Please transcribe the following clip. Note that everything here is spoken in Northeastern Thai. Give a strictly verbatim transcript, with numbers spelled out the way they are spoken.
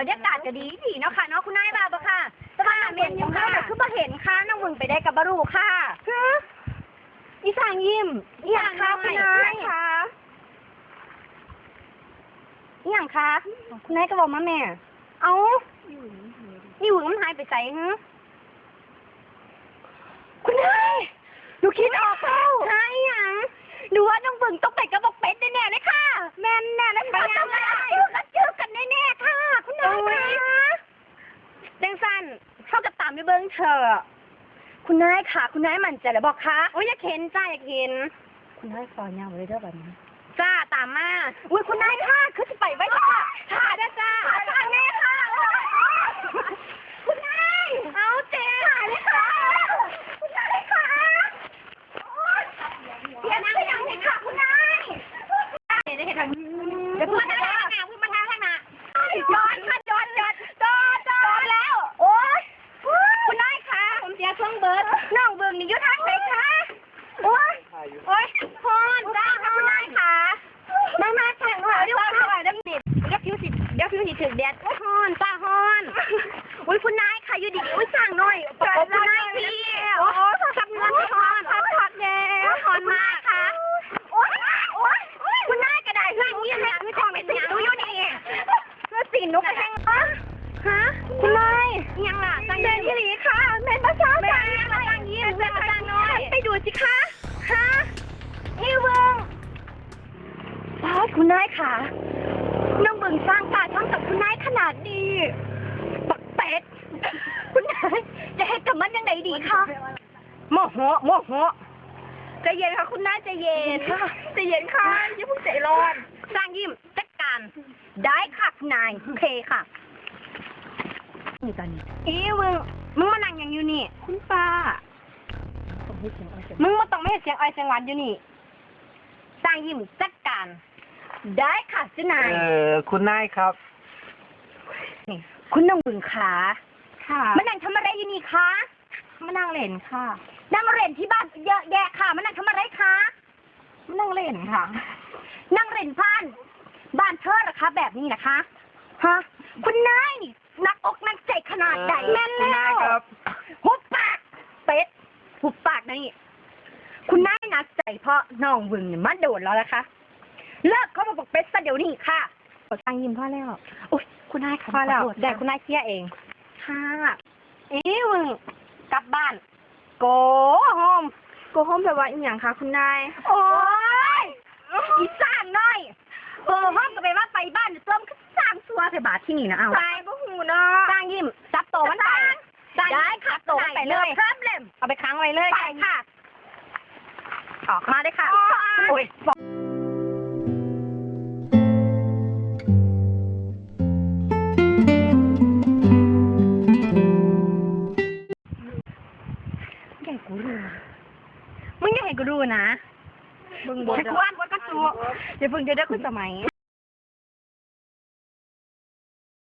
บรรยากาศก็ดีดีเนาะค่ะเนาะ คุณนายว่าบ่ค่ะ? แต่ว่าแม่นอยู่ค่ะ คือบ่เห็นค่ะ น้องเบิ่งไปได้ก็บ่รู้ค่ะ ฮะ อีสางยิ้ม อีหยังคะ อีหยัง คุณนาย คะ อีหยังคะ คุณนายก็บอกมาแม่ เอ้า อีหยังมันหายไปไสหึ? คุณนาย หนูคิดออกแล้ว นายหยัง หนูว่าน้องเบิ่งต้องไปกับบักเป็ดแน่ๆเลยค่ะ แม่นแน่เลยค่ะ ไปยังไง เขาต้องมาเจอกันแน่ๆค่ะ คุณนายคะ จังซั่น เฮาก็ตามไปเบิ่งเถาะ คุณนายคะ คุณนายมั่นใจแล้วบ่คะ? โอ้ย อยากเห็นจ้า อยากเห็น คุณนายขอเงาไว้เด้อบัดนี้ จ้า ตามมา อุ๊ย คุณนายคะ คือสิไปไวแท้ค่ะ ถ่าเด้อจ้า ถ่าแน่ค่ะ คุณนาย เอาเจ๊ ถ่าเลยค่ะ คุณนายคะ โอ๊ย เสียงดังไปยังไงคะคุณนาย เดี๋ยวเพิ่งมาทางหน้า เพิ่งมาทางหน้า ย้อนค่ะ ย้อน ย้อน ย้อน ย้อนแล้ว โอ๊ย คุณนายคะ ผมเสียเครื่องเบิด น้องเบิ่งนี่อยู่ทางไหนคะ? โอ๊ย โอ๊ย ฮ้อนจ้า คุณนายคะ มา มา ทางหน้า เดี๋ยว เดี๋ยว เดี๋ยว เดี๋ยวผิวสิ เดี๋ยวผิวสิถืกแดด โอ๊ย ฮ้อนจ้า ฮ้อน อุ๊ย คุณนายคะ อยู่ดีๆ อุ๊ย สร้างน้อย ประกบคุณนายพี่ โอ๊ย ทำเงินฮ้อน ทำช็อตแดด ฮ้อนมากค่ะ โอ๊ย โอ๊ย คุณนายก็ได้ เรื่องนี้นะ คือของเป็นหยังอยู่นี่ เพื่อสินหนูไปแทง ฮะ คุณนาย ยังล่ะ แม่นอีหลีค่ะ แม่นบ่คะ แม่น แม่น แม่น แม่น ไปดูสิคะ ฮะ นี่เบิ่ง ป๊าด คุณนายคะ น้องเบิ่งสร้างป่าทำกับคุณนายขนาดนี้ บักเป็ด คุณนาย จะเฮ็ดกับมันจั่งใดดีคะ โมโห โมโห ใจเย็นค่ะ คุณนาย ใจเย็น ใจเย็นค่ะ อย่าเพิ่งใจร้อน สร้างยิ้ม จัดการ ได้ค่ะคุณนาย โอเคค่ะ นี่ตอนนี้ อีมึง มึงมานั่งหยังอยู่นี่ คุณป้า มึงบ่ต้องมาเฮ็ดเสียงอ้อยเสียงหวานอยู่นี่ สร้างยิ้ม จัดการ ได้ค่ะเจ้านาย เอ่อ คุณนายครับ นี่ คุณน้องเบิ่งคะ ค่ะ มานั่งทำอะไรอยู่นี่คะ มานั่งเล่นค่ะ นั่งเล่นที่บ้านเยอะแยะค่ะ มานั่งทำอะไรคะ มานั่งเล่นค่ะ นั่งเล่นบ้าน บ้านเธอเหรอคะ แบบนี้นะคะ ฮะ คุณนายนี่หนักอกหนักใจขนาดใด เอ่อ แม่นแล้ว คุณนายครับ หุบปาก เป็ด หุบปากนะนี่ คุณนายหนักใจเพราะน้องเบิ่งนี่มาโดนแล้วนะคะ เลิกคบกับบักเป็ดซะเดี๋ยวนี้ค่ะ สร้างยิ้มพอแล้ว อุ๊ย คุณนายคะ พอแล้ว ขอโทษค่ะ ได้คุณนายเคลียร์เอง ค่ะ อีมึง กลับบ้าน go home go home แปลว่าอีหยังคะคุณนาย โอ๊ย อีสร้างน้อย go home ก็แปลว่าไปบ้าน ตัวมันคือสร้างซัวแท้บาดที่นี่นะ เอา ไปบ่ฮู้เนาะ สร้างยิ้ม จับโตมันไป ได้ค่ะ โตมันไปเลย no problem เอาไปขังไว้เลย ไปค่ะ ออกมาเลยค่ะ โอ๊ย โอ๊ย อย่าให้กูรู้นะ มึงอย่าให้กูรู้นะ มึงบ่ ให้กูอ่านบทกระทู้ อย่าเพิ่งเดี๋ยวเด้อคุณสมัย